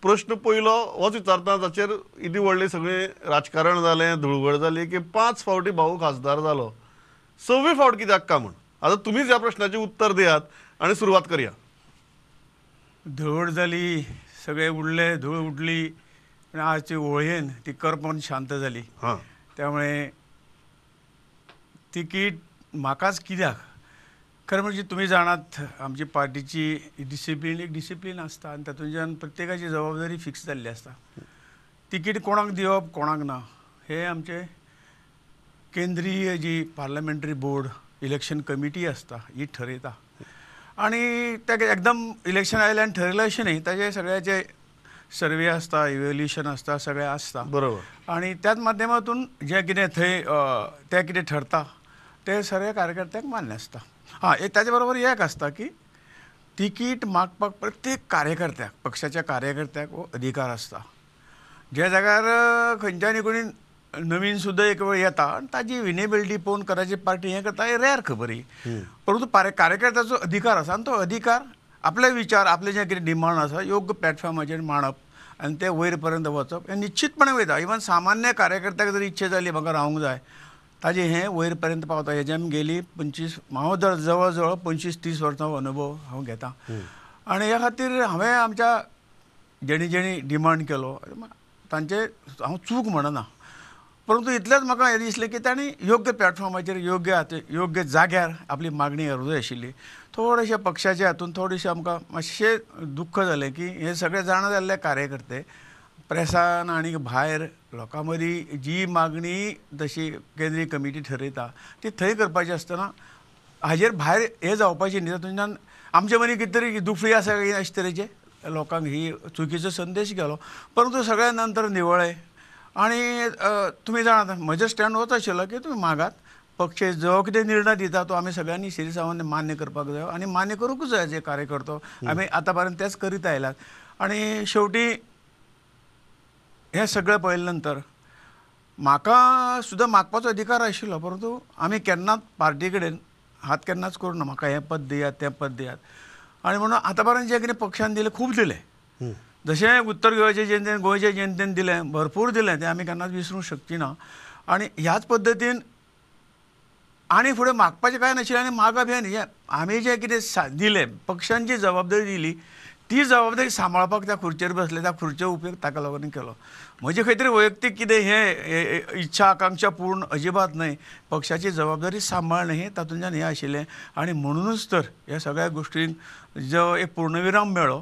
प्रश्न पयलो होच विचारता जाचेर इदी व्हडलें सगळें राजकारण जालें, धुळवड जाली की 5 फावटी भाऊ खासदार जालो, 6वी फावट कित्याक का म्हूण. आतां तुमीच ह्या प्रश्नाचें उत्तर दियात आनी सुरवात करया. धुळवड जाली, सगळे उडले, धूळ उडली, आनी आज ती होळयेन ती करपोन शांत जाली. त्यामुळे तिकीट म्हाकाच कित्याक, खरें म्हणजे तुमी जाणात आमची पार्टीची डिसिप्लीन एक डिसिप्लीन आसता आनी तातूंतल्यान प्रत्येकाची जबाबदारी फिक्स जाल्ली आसता. तिकीट कोणाक दिवप कोणाक ना हे आमचे केंद्रीय जी पार्लमेंटरी बोर्ड इलेक्शन कमिटी आसता ही ठरयता आनी ते एकदम इलेक्शन आयलें आनी ठरयलें अशें न्ही, ताजे सगळ्याचे सर्वे आसता, इव्हेल्युएशन आसता, सगळें आसता. बरोबर. आनी त्याच माध्यमातून जें कितें थंय तें कितें ठरता तें सगळ्या कार्यकर्त्यांक मान्य आसता. हां, ताजे बरोबर एक आसता की तिकीट मागपाक प्रत्येक कार्यकर्त्याक, पक्षाच्या कार्यकर्त्याक हो अधिकार आसता. ज्या जाग्यार खंयच्यानी कोणी नवीन सुद्दां एक वेळ येता आनी ताजी विनेबिलिटी पळोवन कदाचित पार्टी हें करता, हें रेर खबर ही, परंतु कार्यकर्त्याचो अधिकार आसा आनी तो अधिकार आपले विचार, आपले जे कितें डिमांड आसा योग्य प्लॅटफॉर्माचेर मांडप आनी ते वयर पर्यंत वचप हें निश्चितपणे वयता. इवन सामान्य कार्यकर्त्याक जर इच्छा जाली म्हाका रावंक जाय, ताजें हें वयर पर्यंत पावता. हेजें आमी गेली 25, हांव जवळ जवळ 25-30 वर्सां अनुभव हांव घेता आनी ह्या खातीर हांवें आमच्या जेणी जेणी डिमांड केलो तांचे हांव चूक म्हणना, परंतु इतलेंच म्हाका हें दिसलें की तांणी योग्य प्लॅटफॉर्माचेर योग्य योग्य जाग्यार आपली मागणी करूंक जाय आशिल्ली. थोडेशें पक्षाच्या हातून थोडेशें आमकां मातशें दुख्ख जालें की हे सगळे जाणा जाल्ले कार्यकर्ते प्रेसान आनी भायर लोकां मदीं जी मागणी तशी केंद्रीय कमिटी ठरयता ती थंय करपाची आसतना हाजेर भायर हें जावपाची न्ही. तातूंतल्यान आमचे मदीं कितें तरी दुफळी आसा अशे तरेचे लोकांक ही चुकीचो संदेश गेलो. परंतु सगळ्या नंतर निवळ्ळे आनी तुमी जाणात म्हजें स्टँड होच आशिल्लो की तुमी मागात, पक्ष जो कितें निर्णय दिता तो आमी सगळ्यांनी शिरसावान मान्य करपाक जाय आनी मान्य करूंकूच जाय. जे कार्यकर्तो आमी आतां पर्यंत तेच करीत आयल्यात आनी शेवटी हें सगळें पळयले नंतर म्हाका सुद्दां मागपाचो अधिकार आशिल्लो, परंतु आमी केन्नाच पार्टी कडेन हात केन्नाच करूं ना, म्हाका हें पद दियात तें पद दियात. आनी म्हणून आतां पर्यंत जें कितें पक्षान दिलें खूब दिलें, जशें उत्तर गोंयचे जनतेन गोंयचे जनतेन दिलें भरपूर दिलें, तें आमी केन्नाच विसरूंक शकची ना. आनी ह्याच पद्दतीन आनी फुडें मागपाचें कांय नाशिल्लें आनी मागप हें न्ही, आमी जें कितें दिलें पक्षान जी जबाबदारी दिली ती जबाबदारी सांबाळपाक त्या खुर्चेर बसले, त्या खुर्चेचो उपयोग ताका लागून केलो. म्हजे खंय तरी वैयक्तीक कितें हें इच्छा आकांक्षा पूर्ण अजिबात न्हय, पक्षाची जबाबदारी सांबाळणें हें तातूंतल्यान हें आशिल्लें आनी म्हणुनूच तर ह्या सगळ्या गोश्टींक जो एक पूर्णविराम मेळ्ळो.